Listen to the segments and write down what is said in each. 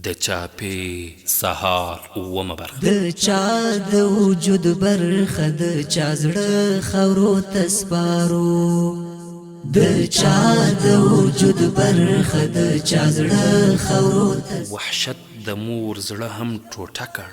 د چاپې سهار اوومه برخه. د چا د وجود برخه د چا زړه خاورو ته سپارو، د چا د وجود برخه د چا زړه خاورو ته. وحشت د مور زړه هم ټوټه کړ.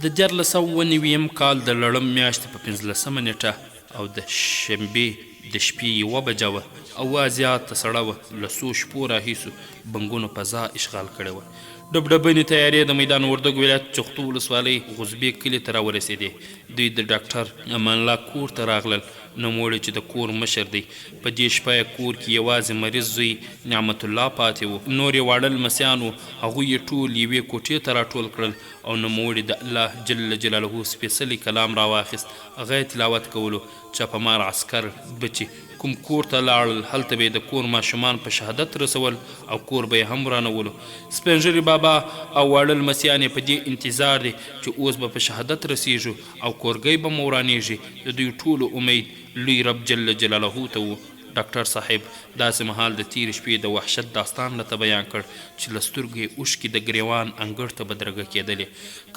د 1390 کال د لړم میاشتې په 15 نېټه او د شنبې د شپې یوه بجه وه. هوا زیاته سړه وه، له څو شپو راهیسو بنګونو فضا اشغال کړې وه. ډبډبنې طیارې د میدان وردګو ولایت چختو ولسوالۍ غزبې کلي ته راورسېدې. دوی د ډاکټر امان الله کور ته راغلل. نوموړی چې د کور مشر دی، په دې شپه یې کور کې یوازې مریض زوی نعمت الله پاتې و. نور یې واړه لمسیان وو. هغوی یې ټول یوې کوټې ته راټول کړل او نوموړي د الله جل جلاله سپېڅلی کلام راواخیست، هغه یې تلاوت کولو. چپه مار عسکر به چې کوم کور ته لاړل، هلته به یې د کور ماشومان په شهادت رسول او کور به یې هم ورانولو. سپینږیری بابا او واړه لمسیان یې په دې انتظار دي چې اوس به په شهادت رسیږو او کورګی به مو ورانیږي. د دوی ټولو امید لوی رب جل جلاله ته وو. ډاکټر صاحب داسې مهال د تېرې شپې د وحشت داستان راته بیان کړ چې له سترګو یې اوښکې د ګرېوان انګړ ته بدرګه کېدلې.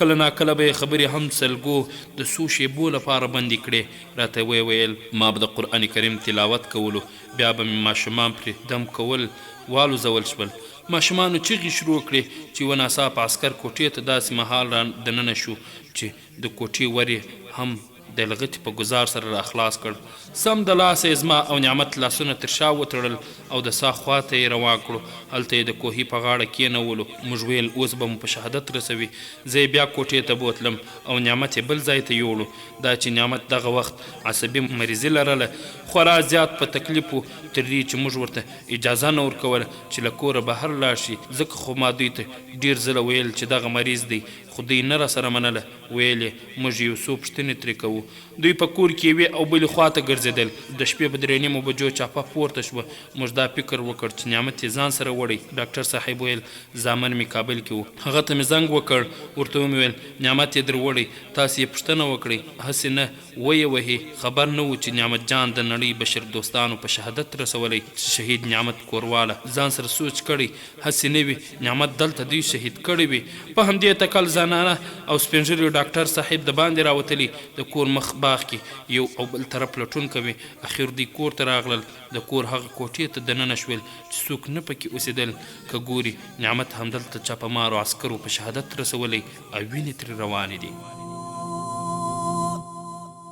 کله ناکله به یې خبرې هم سلګو د څو شېبو لپاره بندې کړې. راته ویې ویل. ما به د قرآن کریم تلاوت کولو، بیا به مې ماشومان پرې دم کول، والوزول شول. ماشومانو چیغې شروع کړې چې یوه ناڅاپه عسکر کوټې ته داسې مهال را دننه شو چې د کوټې ور یې هم د لغتې په ګوزار سره را خلاص کړ. سم د لاسه یې زما او نعمت لاسونه تر شا وتړل او د څاه خوا ته یې روان کړو. هلته یې د کوهي په غاړه کېنولو. موږ ویل اوس به مو په شهادت رسوي. زه یې بیا کوټې ته بوتلم او نعمت یې بل ځای ته یوړو. دا چې نعمت دغه وخت عصبي مریضي لرله، خورا زیات په تکلیف و، تر دې چې موږ ورته اجازه نه ورکوله چې له کوره بهر لاړ شي، ځکه خو ما دوی ته ډېر ځله ویل چې دغه مریض دی، خو دوی نه راسره منله. ویل یې، موږ یو څو پوښتنې ترې کوو. دوی په کور کې یوې او بلې خوا ته ګرځېدل. د شپې په درې نیمو بجو چاپه پورته شوه. موږ دا فکر وکړ چې نعمت یې ځان سره وړی. ډاکټر صاحب ویل، زامن مې کابل کې وو. هغه ته مې زنګ وکړ، ورته ومې ویل، نعمت یې در وړی، تاسې یې پوښتنه وکړئ، هسې نه ویې وهي. خبر نه وو چې نعمت جان د نړۍ بشر دوستانو په شهادت رسولی، چې شهید نعمت کورواله ځان سره سوچ کړی، هسې نه وي نعمت دلته دوی شهید کړی وي. په همدې تکل زنانه او سپین ږیری ډاکټر صاحب د باندې راوتلي، د کور مخ باغ کې یو او بل طرف لټون کوي. اخر دوی کور ته راغلل، د کور هغه کوټې ته دننه شول چې څوک نه پکې اوسېدل، که ګوري نعمت همدلته چاپه مارو عسکرو په شهادت رسولی او وینې ترې روانې دي.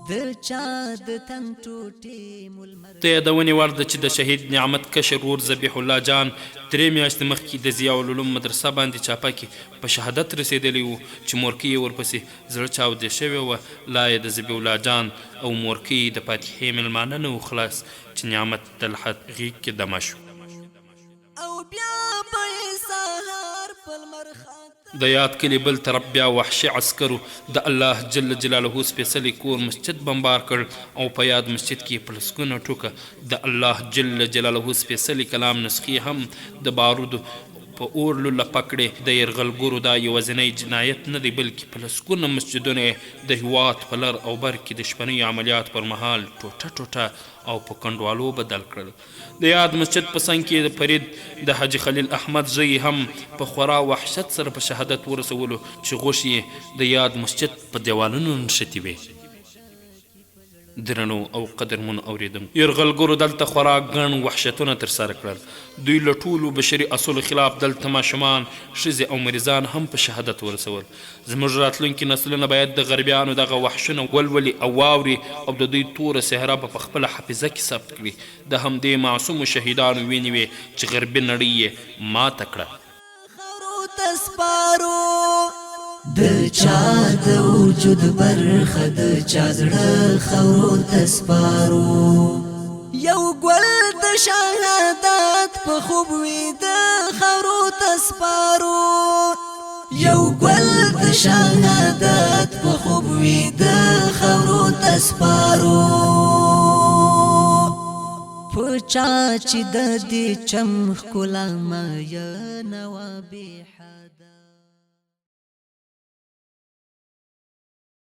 د چا د تن ټوټې مو لمر. د یادونې وړ ده چې د شهید نعمت کشر ورور ذبیح الله جان درې میاشتې مخکې د ضیاء العلوم مدرسه باندې چاپه کې په شهادت رسېدلی و چې مورکۍ یې ورپسې زړه چاودې شوې وه، لا یې د ذبیح الله جان او مورکۍ د فاتحې مېلمانه نه وو خلاص چې نعمت د لحد غېږ کې دمه شو. او بیا به یې سهار په لمر خاته. د یاد کلي بل طرف بیا وحشي عسکرو د الله جل جلاله سپېڅلی کور مسجد بمبار کړ او په یاد مسجد کې یې په لسګونه ټوکه د الله جل جلاله سپېڅلي کلام نسخې هم د بارودو په اور لولپه کړې. د یرغلګرو دا یوازینی جنایت نه دی بلکې په لسګونه مسجدونه یې د هیواد په لر او بر کې د شپنیو عملیاتو پر مهال ټوټه ټوټه او په کنډوالو بدل کړل. د یاد مسجد په څنګ کې د فرید د حاجي خلیل احمد زوی هم په خورا وحشت سره په شهادت ورسولو چې غوښې یې د یاد مسجد په دېوالونو نښتې وې. درنو او قدرمنو اورېدونکو! یرغلګرو دلته خورا ګڼ وحشتونه ترسره کړل. دوی له ټولو بشري اصولو خلاف دلته ماشومان، ښځې او مریضان هم په شهادت ورسول. زموږ راتلونکي نسلونه باید د غربیانو دغه وحشونه ولولي او واوري او د دوی توره څهره به په خپله حافظه کې ثبت کړي. د همدې معصومو شهیدانو وینې وې چې غربي نړۍ یې ماته کړه. خاورو ته سپارو. د چا د وجود برخه د چا زړه خاورو ته سپارو. یو ګل د شهادت په خوب ویده خاورو ته سپارو. یو ګل د شهادت په خوب ویده خاورو ته سپارو. په چا چې د دې چم ښکلا مینه وه بې.